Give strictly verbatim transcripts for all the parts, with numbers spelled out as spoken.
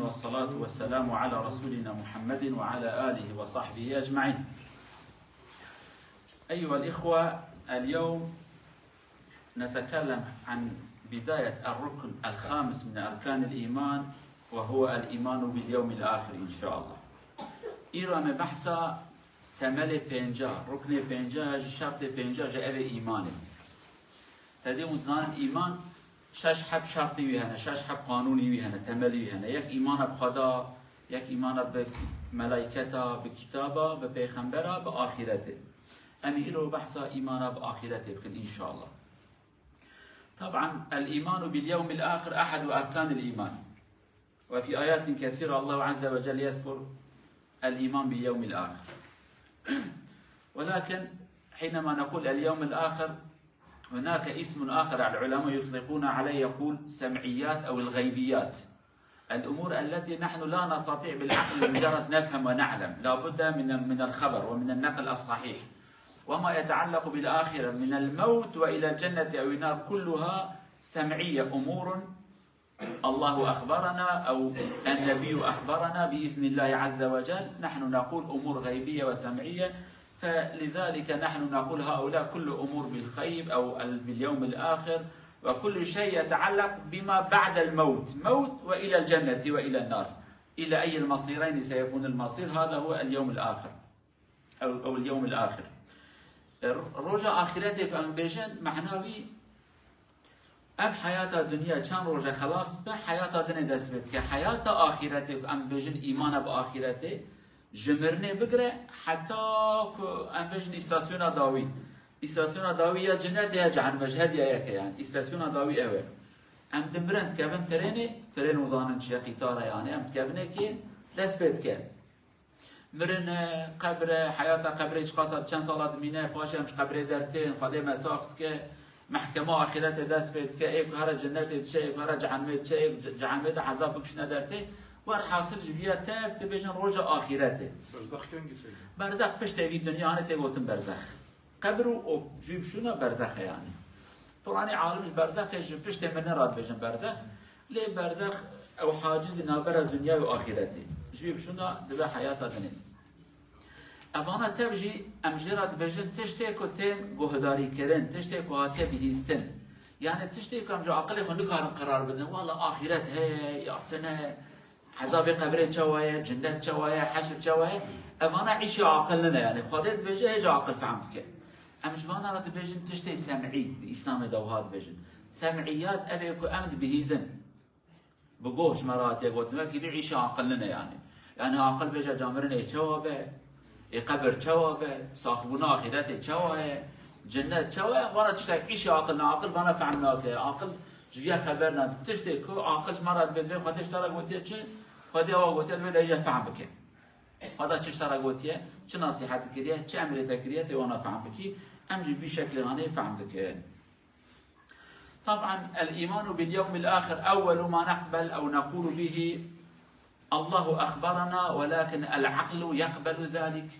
والصلاة والسلام على رسولنا محمد وعلى آله وصحبه أجمعين. أيها الإخوة، اليوم نتكلم عن بداية الركن الخامس من أركان الإيمان، وهو الإيمان باليوم الآخر إن شاء الله. Îro me behsa temelê pênca, ruknê pênca ya jî, şertê pênca jî ev ê îmanê. Tedê hûn dizanin îman şeş heb şertî wî hene, şeş heb qanûnî wî hene, temelî wî hene. Yek îmana bi Xweda, yek îmana bi melayketa, bi kitaba, bi pêxembera, bi axîretê. Em ê îro behsa îmana bi axîretê bikin înşallah. طبعا الإيمان باليوم الآخر أحد أركان الإيمان. وفي آيات كثيرة الله عز وجل يذكر الإيمان باليوم الآخر. ولكن حينما نقول اليوم الآخر، هناك اسم آخر العلماء يطلقون عليه، يقول سمعيات أو الغيبيات. الأمور التي نحن لا نستطيع بالعقل مجرد نفهم ونعلم، لا بد من، من الخبر ومن النقل الصحيح. وما يتعلق بالآخرة من الموت وإلى الجنة أو النار كلها سمعية، أمور الله أخبرنا أو النبي أخبرنا بإذن الله عز وجل. نحن نقول أمور غيبية وسمعية، فلذلك نحن نقول هؤلاء كل أمور بالغيب أو ال-، باليوم الآخر، وكل شيء يتعلق بما بعد الموت، موت وإلى الجنة وإلى النار، إلى أي المصيرين سيكون المصير، هذا هو اليوم الآخر. Ew, ew yewmil axir. E, roja axîretê ku em bêjin, mehna wî, ev heyata dinya çend roje xelas dibe, heyata dinê dest pê dike. Heyata axîretê ku em bêjin, îmana bi axîretê, ji mirinê bigire, heta ku em bêjin îstasyona dawî. Îstasyona dawî ya cinnetê ya cehennemê, ji her diya yek e yani. Îstasyona dawî ew e. Em dimirin, dikevin trênê, trên uzanin çi ye, qîtara yani. Em dikevin ê kê, dest pê dike. Mirin e, qebr e, heyata qebrê çiqasa çend sala dimîne, paşê em ji qebrê dertên, Xwedê me sax dike, mehkema axîretê dest pê dike, ê ku here cennetê diçe, ê ku here cehennemê diçe, ê ku ce-, cehennemê de ezab bikişine dertê. Werhasil ji viya tev dibêjin roja axîretê. Berzex kengî seyde? Berzex piştê vî dinya, hanê tê gotin berzex. Qebr û o, ji vî bişûna berzex e yani. Piranî alim ji berzexê, ji piştê mirinê re dibêjin berzex. Lê berzex ew hacizî navbera dinya û axîretê. Ji vî bişûna dibe heyata dinê. Evana tev jî em jê re dibêjin tiştê ku tên guhdarîkirin, tiştê ku hatiye bihîstin. Yani tiştê ku em ji aqilê xwe nikarin qerar bidin. Wala axîret heye ya tine, Ezabê qebrê çawa ye, cinnet çawa ye, heşr çawa ye? Evana îşê aqil nine yani. Xwedê dibêje, hêj aqil fehm dike. Em ji vana re dibêjin tiştê sem'î, di Îslamê de wiha dibêjin. Sem'iyat ev ê ku em dibihîzin. Bi goh ji me re hatiye gotin, wekî dî îşê aqil nine yani. Yani aqil bêje ca mirinê çawa be, ê qebir çawa be, saxbûna axîretê çawa ye, cinnet çawa ye, vana tiştek îşê aqil, neaqil vana fehm nake. Aqil Ji viya xeber nade. Tiştê ku aqil ji me re dibê, divê Xwedê ji te re gotiye çi? Xwedê awa gotiye, divê de hêja fehm bike. Xweda çi ji te re gotiye, çi nasîhetî kiriye, çi emrê te kiriye, tê wana fehm bikî. Em jî vî şeklê hanê fehm dikin. طبعا الإيمان باليوم الآخر أول ما نقبل أو نقول به الله أخبرنا، ولكن العقل يقبل ذلك.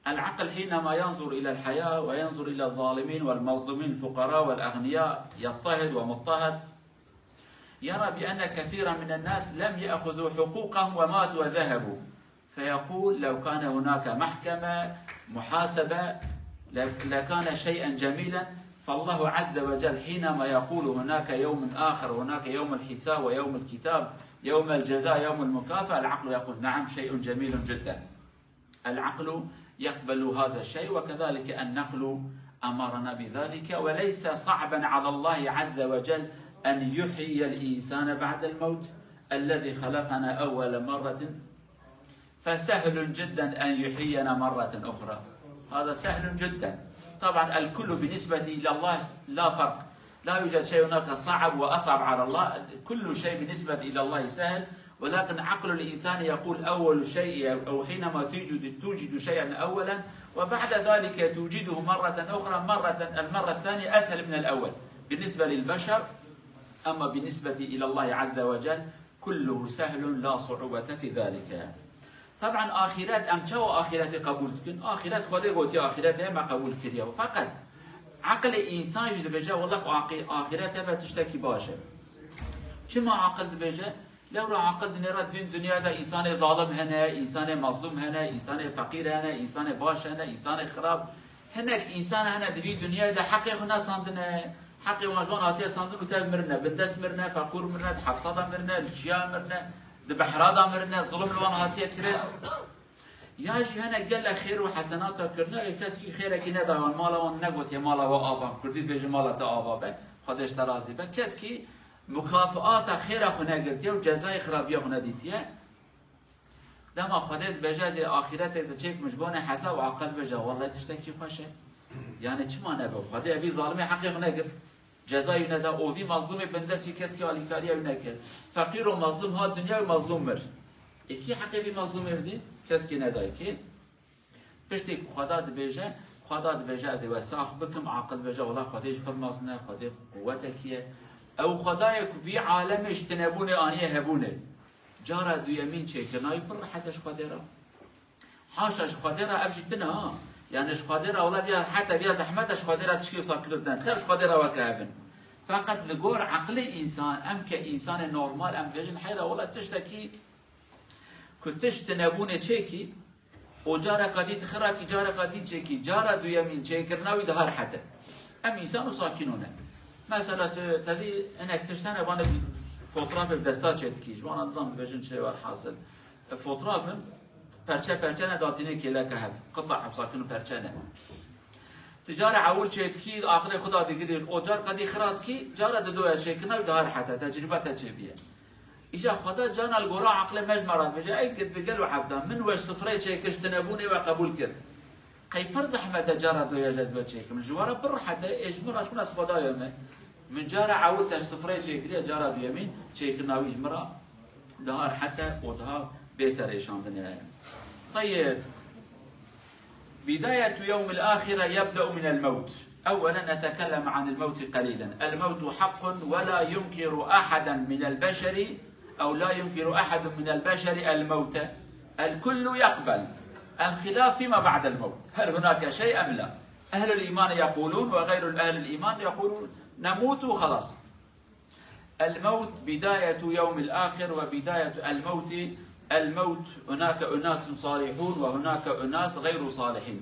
العقل حينما ينظر إلى الحياة وينظر إلى الظالمين والمظلومين، الفقراء والأغنياء، يضطهد ومضطهد، يرى بأن كثيرا من الناس لم يأخذوا حقوقهم وماتوا وذهبوا، فيقول: لو كان هناك محكمة، محاسبة، ل-، لكان شيئا جميلا. فالله عز وجل حينما يقول: هناك يوم آخر، هناك يوم الحساب ويوم الكتاب، يوم الجزاء، يوم المكافأة، العقل يقول: نعم، شيء جميل جدا. العقل يقبل هذا الشيء، وكذلك النقل أمرنا بذلك، وليس صعبا على الله عز وجل أن يحيي الإنسان بعد الموت، الذي خلقنا أول مرة، فسهل جدا أن يحيينا مرة أخرى. هذا سهل جدا. طبعا الكل بالنسبة إلى الله لا فرق، لا يوجد شيء هناك صعب وأصعب على الله، كل شيء بالنسبة إلى الله سهل. ولكن عقل الإنسان يقول أول شيء، أو حينما توجد، توجد شيئا أولا، وبعد ذلك توجده مرة أخرى، مرة، المرة الثانية أسهل من الأول بالنسبة للبشر. أما بالنسبة إلى الله عز وجل كله سهل لا صعوبة في ذلك. طبعا آخرت، em çawa axîretê qebûl dikin? Axîret Xwedê gotiye axîret heye, me qebûl kiriye. Feqet aqilê însan jî dibêje, wela axî-, axîret hebe tiştekî baş e. Çima aqil dibêje? Lewra aqil dinêre di vî dinyayê de însanê zalim hene, însanê mazlûm hene, însanê feqîr hene, însanê baş hene, însanê xirab. Hinek însan hene di vî dinyayê de heqê xwe nesandine. Heqê wan ji wan hatiye sandin û tev mirine, bindest mirine, feqûr mirine, di hepsa de mirine, li çiya mirine, di behra de mirine, zulm li wan hatiye kirin. Ya jî hene gelek xêr û hesenata kirine, lê keskî xêrekî nedaye wan, mala wan negotiye, mala we ava, kurdî dibêje mala te ava be, Xwedê ji te razî be. Keskî mukafiata xêra xwe negirtiye û cezayê xirabiya xwe nedîtiye. Dema Xwedê dibêje, ez ê axîretê te çêkim ji bonê hesab, aqil dibêje, wellahî tiştekî xweş e. Yani çima nebe? Xwedê evî zalimê heqê xwe negirt. Cezayê wî neda, û vî mazlûmê bindestî keskî alîkariya wî nekir. Feqîr û mazlûm hat dinya û mazlûm mir. Ê kî heqê vî mazlûmê bidî? Keskî nedayê kî. Piştî ku Xweda dibêje, Xweda dibêje, ez ê we sax bikim, aqil dibêje, wela Xwedê jî pir mezin e, Xwedê quwetekî ye. Ew Xwedayê ku vî alemê ji tinebûnê aniye hebûnê. Cara duyemîn çêkirina wî pir rehet e ji Xwedê re. Haşa ji Xwedê re ev jî tune ha. Yani ji Xwedê re wela viya rehet e, viya zehmet e ji Xwedê re tişkî wisa kilo tune. Tev ji Xwedê re weke hev in. Feqet li gor eqlê însan, em ke însanê normal, em dibêjin, heyra wela tiştekî ku tişt tinebûnê çêkî, û careka dî dixirakî, careka dî çêkî, cara duyemîn çêkirina wî daha rehet e. Em însan û sakîno ne. Mesela tu tevî hinek tişt hene, vanê fotoğrafê bi desta çêdikî. Ji wana dizan dibêjin çi var hasil. E, fotoğrafin perçe perçe ne, datînê kêleke hev. Qita hev sakin û perçe ne. Ti cara ewil çêdikî, aqilê xwe da digirî, o careka dî xirat kî, cara didoya çêkirina wî daha rehet e, tecrîbe te çêbiye. Îca Xweda cana li gora aqilê me ji me re dibêje, ey kit bi gelo hebda, min we ji sifrê çêkir, ji tinebûnê we qebûl kir. Qey pir zehmet e cara doya ji ez we çêkim. Ji we re pir rehet e, ê ji min re ji min ez Xwedayê me. Min cara ewil te ji sifrê çêkiriye, cara duyemîn çêkirina wî ji min re daha rehet e û daha bê serêşandinê ye. Tayyib. بداية يوم الآخرة يبدأ من الموت. أولا نتكلم عن الموت قليلا. الموت حق ولا ينكر أحدا من البشر، أو لا ينكر أحد من البشر الموت. الكل يقبل. الخلاف فيما بعد الموت. هل هناك شيء أم لا؟ أهل الإيمان يقولون وغير أهل الإيمان يقولون نموت وخلاص. الموت بداية يوم الآخر وبداية الموت. الموت هناك أناس صالحون وهناك أناس غير صالحين.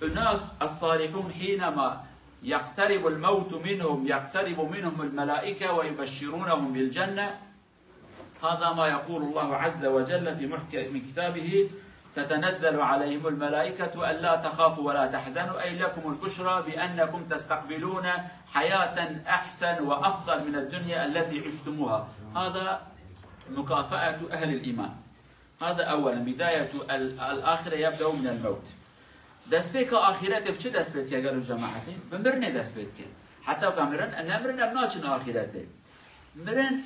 أناس الصالحون حينما يقترب الموت منهم، يقترب منهم الملائكة ويبشرونهم بالجنة. هذا ما يقول الله عز وجل في محكم كتابه: تتنزل عليهم الملائكة ألا تخافوا ولا تحزنوا، أي لكم البشرى بأنكم تستقبلون حياة أحسن وأفضل من الدنيا التي عشتموها. هذا مكافأة أهل الإيمان. هذا أولا، بداية ال-، الآخرة يبدأ من الموت. Destpêka axîretê bi çi dest pê dike gelo cemaetê? Bi mirinê dest pê dike. Heta ka mirin, ne mirin ev naçin axîretê. Mirin,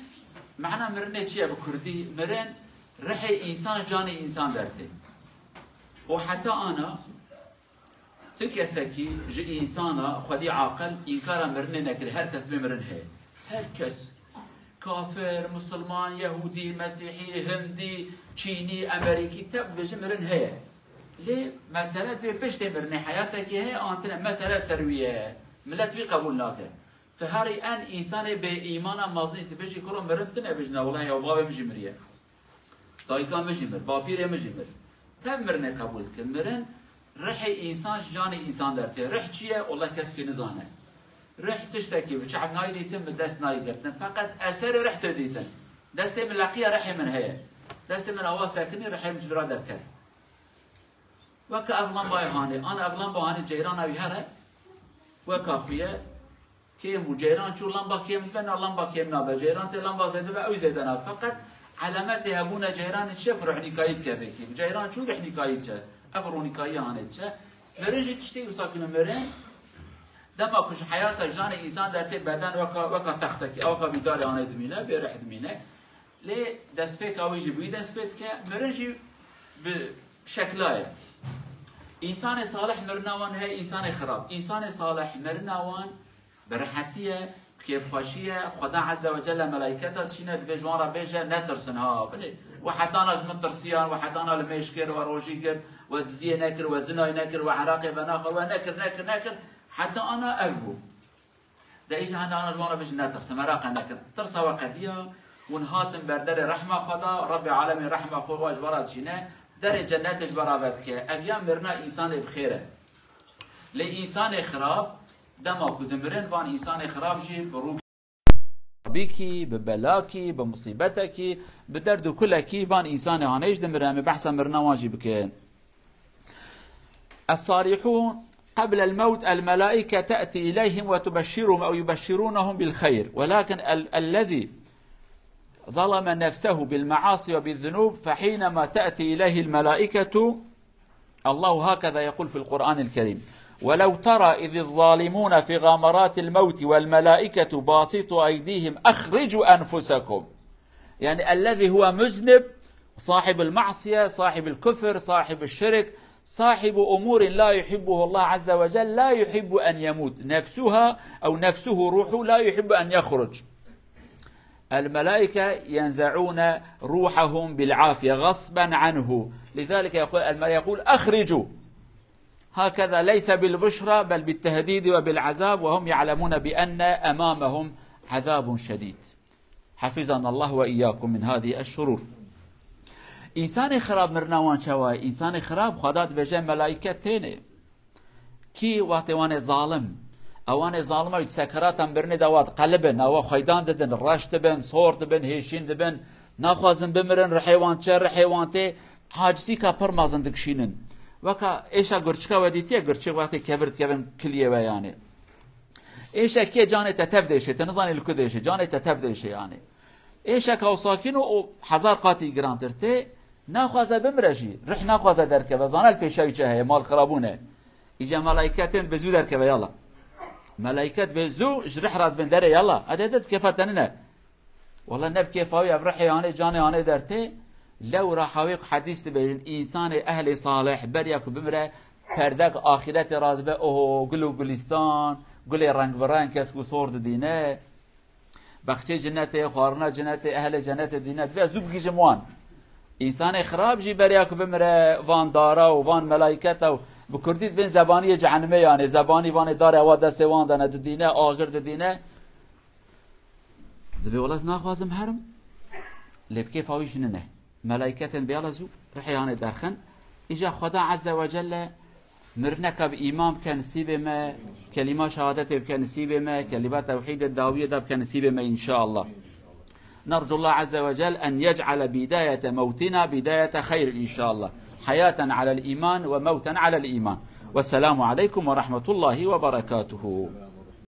mana mirinê çi ye bi kurdî? Mirin, rihê însan ji canê însan dertê. Û heta ana, tu kesekî ji însana xwedî aqil înkara mirinê nekirî. Her kes dibê mirin heye. Her kes. Kafir, Musulman, Yehûdî, Mesîhî, Hindî, Çînî, Emerîkî, tev dibêjin mirin heye. Lê mesele divê piştê mirinê heyatekê heye, an tine mesele ser wî ye. Milet wî qebûl nake. Tu herî en însanê bê îmana mezin jî dibêjî, kuro mirin tune, bêjin, wela ya bavê min jî miriye. Dayika min jî mir, bapîrê min jî mir. Tev mirinê qebûl dike. Mirin rihê însan ji canê însan dertê. Rih çi ye? Wela kes kê nizane. Rih tiştekî bi çav nayî dîtin, bi dest nayî girtin. Feqet eserê rih tê dîtin. Destê min leqiya rihê min heye. Destê min awa sekinî, rihê min ji vira derket. Weke ev lambayê hanê. Ana ev lamba hanê ceyrana wî here. Weka xwe ye. Kêm bû. Ceyran çû, lamba kêm dibe, na lamba kêm nabe. Ceyran tê, lamba zêde be, ew zêde nabe. Feqet elemetê hebûna ceyranê çi ye ku ruhnîkayî dike vê kêm? Ceyran çû, ruhnîkayî diçe. Ev ruhnîkayî hanê diçe. Mirin jî tiştê wisa kine mirin. Dema ku ji heyata janê însan dertê beden weka, weka textekî, weka bîdarê hanê dimîne, bê rih dimîne. Lê destpêka wî jî bi wî dest pê dike, mirin jî bi şekla ye. Însanê salih mirina wan heye, însanê xirab. Însanê salih mirina wan bi rehetî ye, bi kêfxweşî ye. Xweda Azze ve Celle melaîketa dişîne, dibê ji wan re bêje, netirsin ha, binê. We hetana ji min tirsiyan, we hetana li mêj kir, we rojî kir, we diziyê nekir, we zinayê nekir, we eraqê venaxwar, we nekir, nekir, nekir. Heta ana ev bû. De îca henda ana ji wan re bêjin, netirsin, meraqe nekin. Tirsa we qediya, Hûn hatin ber derê rehma xwe da, Rebbê alemê rehma xwe wa ji we re dişîne, derê cennetê ji we re vedike. Ev ya mirina însanê bi xêr e. Lê însanê xirab, dema ku dimirin, van însanê xirab jî bi rû-, bîkî, bi belakî, bi musîbetekî, bi derd û kulekî van însanê hanê jî dimirin. Em ê behsa mirina wan jî bikin. الصالحون قبل الموت الملائكة تأتي إليهم وتبشرهم أو يبشرونهم بالخير، ولكن ال-، الذي ظلم نفسه بالمعاصي وبالذنوب، فحينما تأتي إليه الملائكة، الله هكذا يقول في القرآن الكريم: "ولو ترى إذ الظالمون في غمرات الموت والملائكة باسطو أيديهم أخرجوا أنفسكم". يعني الذي هو مذنب، صاحب المعصية، صاحب الكفر، صاحب الشرك، صاحب أمور لا يحبه الله عز وجل، لا يحب أن يموت. نفسها أو نفسه، روحه، لا يحب أن يخرج. الملائكة ينزعون روحهم بالعافية غصبا عنه. لذلك يقول الم-، يقول: "أخرجوا". هكذا ليس بالبشرى، بل بالتهديد وبالعذاب، وهم يعلمون بأن أمامهم عذاب شديد. حفظنا الله وإياكم من هذه الشرور. Însanê xirab mirina wan çawa ye? Însanê xirab, Xweda dibêje, melaîket têne. Kî? Wextê wanê zalim. Ewanê zalim ew di sekerata mirinê de wa diqelibin, ewa xweydan didin, reş dibin, sor dibin, hêşîn dibin, naxwazin bimirin, rihê wan çe, rihê wan tê, acizîka pir mezin dikişînin. Weka êşa gurçika we dîtiye, gurçik wextê kevir dikevin kiliyê we yanê. Êşekê canê te tev dêşê, te nizanî li ku dêşê, canê te tev dêşê yanê. Êşeka û sakîn û, û hezar qatî girantir tê, naxwaze bimire jî, rih naxwaze derkeve, zane li pêşa wî çi heye, mal xirabûn e. Îca melaîket tên bi zû derkeve yala. Melaîket bi zû ji rih re dibin derê yala. Ede de kêfa te nine. Wala ne bi kêfa wî ev rihê hanê, canê hanê dertê. Lewra hawê ku hedîs dibêjin, însanê ehlê salih beriya ku bimire, perdek axîretê radibe, oho, gul û gulîstan, gulê reng bi reng kes ku sor didîne. Bexçê cinetê, xwarina cinetê, ehlê cenetê dîne, divê zû bigihîjim wan. Însanê xirab jî beriya ku bimire, van dara û van melaîketa û bi kurdî dibên zebaniyê cehenimê yanê, zebanî vanê darê ewa destê wan de ne didîne, agir didîne. Dibê wela ez naxwazim herim, lê bi kêfa wî jî nine. Melaîketên bêala zû rihê hanê derxin. Îca Xweda Azze ve Celle mirineka bi îman bike nisîbê me, kelîma şehadetê bike nisîbê me, kelîma tewhîdê dawiyê de bike nisîbê me înşallah. نرجو الله عز وجل أن يجعل بداية موتنا بداية خير إن شاء الله، حياة على الإيمان وموتا على الإيمان. والسلام عليكم ورحمة الله وبركاته.